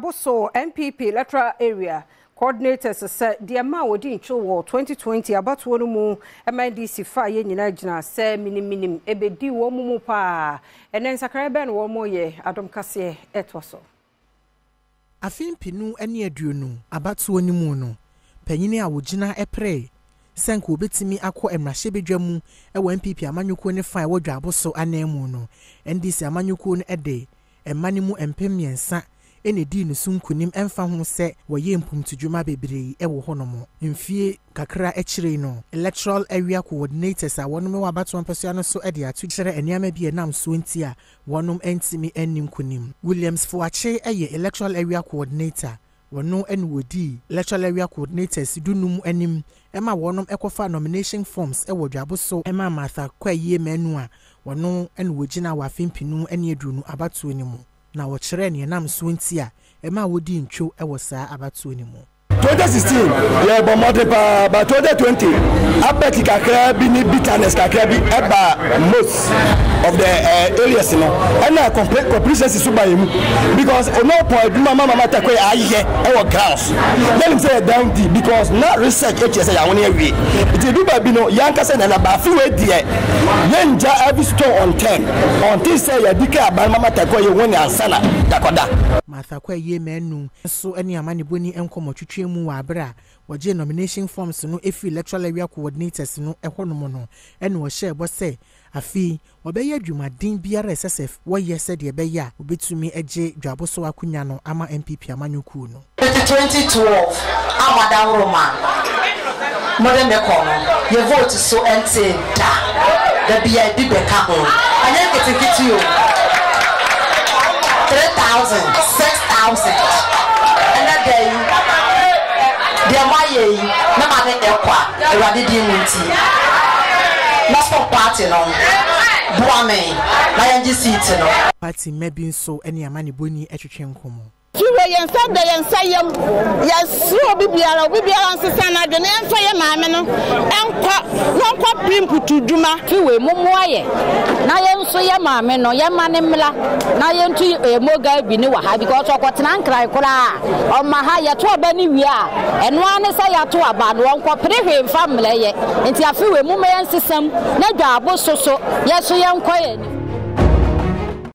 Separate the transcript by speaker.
Speaker 1: Dwaboso NPP Electoral Area Coordinators sɛ deɛ ɛmaa wɔdi ntwo wɔ 2020 abatoɔ no mu ma NDC faa yɛ nyinaa gyina sɛ miniminim ɛbɛdi wɔn mu paa. Ɛnɛ nsakraeɛ bɛn na wɔn yɛ? Adom Kaseɛ ɛtoa so.
Speaker 2: Afe 2020 abatoɔ no mu no, panyin a wɔgyina peree sɛ anka wɔbɛtumi akɔ mmarahyɛbadwa mu wɔ NPP amanyɔkuo no fa a ɛwɔ Dwaboso ananmu no, NDC amanyɔkuo no de mma no mu 3000 na ɛdii ne so nkunim ɛmfa ho sɛ wɔyɛɛ mpomtudwuma bebree wɔ hɔnom. Mfie kakra akyire no, Electoral Area Coordinators a wɔnom wɔ abatoɔ mpɛsoa no so de ato kyerɛ nneɛma bi a ɛnam soɔ nti a wɔnom antumi anni nkunim. Williams Foakye yɛ Electoral Area Coordinator, wɔno na wɔdii Electoral Area Coordinators dunum anim ma wɔnom kɔfaa nomination forms wɔ Dwaboso maa Martha Kwayie Manu a wɔno na wɔgyinaa wɔ afe 2020 abatoɔ no mu na wɔkyerɛɛ nea ɛnam soɔ nti a ɛmaa wɔdii ntwo wɔ saa abatoɔ no mu.
Speaker 3: 2016 yɛbɔ mmɔden paa, but 2020 apathy kakra bi ne bitterness kakra bi ɛba most of the areas no, ɛna complacency so ba yɛn mu because ɔno ɔpɔn adwuma ma Mama Takoi ayɛ ɛwɔ grounds. Yɛnim sɛ yɛ down di because na research ɛkyerɛ sɛ yɛawone awie, nti edu baabi no yɛankasa na na baafe wei deɛ yɛngya every stone unturned until sɛ yɛadi ka aban Mama Takoi yɛ wone ansa na yɛakɔda.
Speaker 2: Martha Kwayie Manu nso ne amanebɔni nkɔmmɔtwetwe mu wɔ aber a wɔgyee nomination forms no firii Electoral Area Coordinators no hɔnom no na ɔhyɛɛ bɔ sɛ afe yi wɔbɛyɛ adwumaden biara a ɛsɛ sɛ wɔyɛ sɛdeɛ ɛbɛyɛ a wɔbɛtumi agye Dwaboso akonwa no ama NPP amanyɔkuo no.
Speaker 4: Fiti 2012 a moadaworo ma mode me kɔ no, yɛ vote so ɛntee da. Da bia ebi bɛka ho. Ɛnyɛ nketenkete o. 3000, 6000. Ɛnɛ da yi, deɛ moayɛ yi, mɛma no nyɛ kwa, Awurade din mu nti. Mɛsom party no. Boa me na yɛngye seat no.
Speaker 2: Party mma bi nso ne amanebɔni twetwe nkɔmmɔ.
Speaker 5: Fiwei yɛn nsa da yɛn nsa yam, yɛsrɛ obi biara, obi biara nsesa n'adwene na yɛmfa yɛn maame no nkɔ na ɔnkɔ pere mputudwuma.
Speaker 6: Fiwei mommoa yɛn na yɛn nso yɛn maame no yɛmma no mmra na yɛntu yɛn moga bi ne wɔ ha because ɔkɔtena Nkran koraa a ɔmma ha, yɛto aba no wie a ɛno ara ne sɛ yɛato aba no ɔnkɔpere hwee mfa mmrɛ yɛn nti afewei momma yɛnsesa mu na Dwaabo so so yɛn nso yɛnkɔ yɛn anim.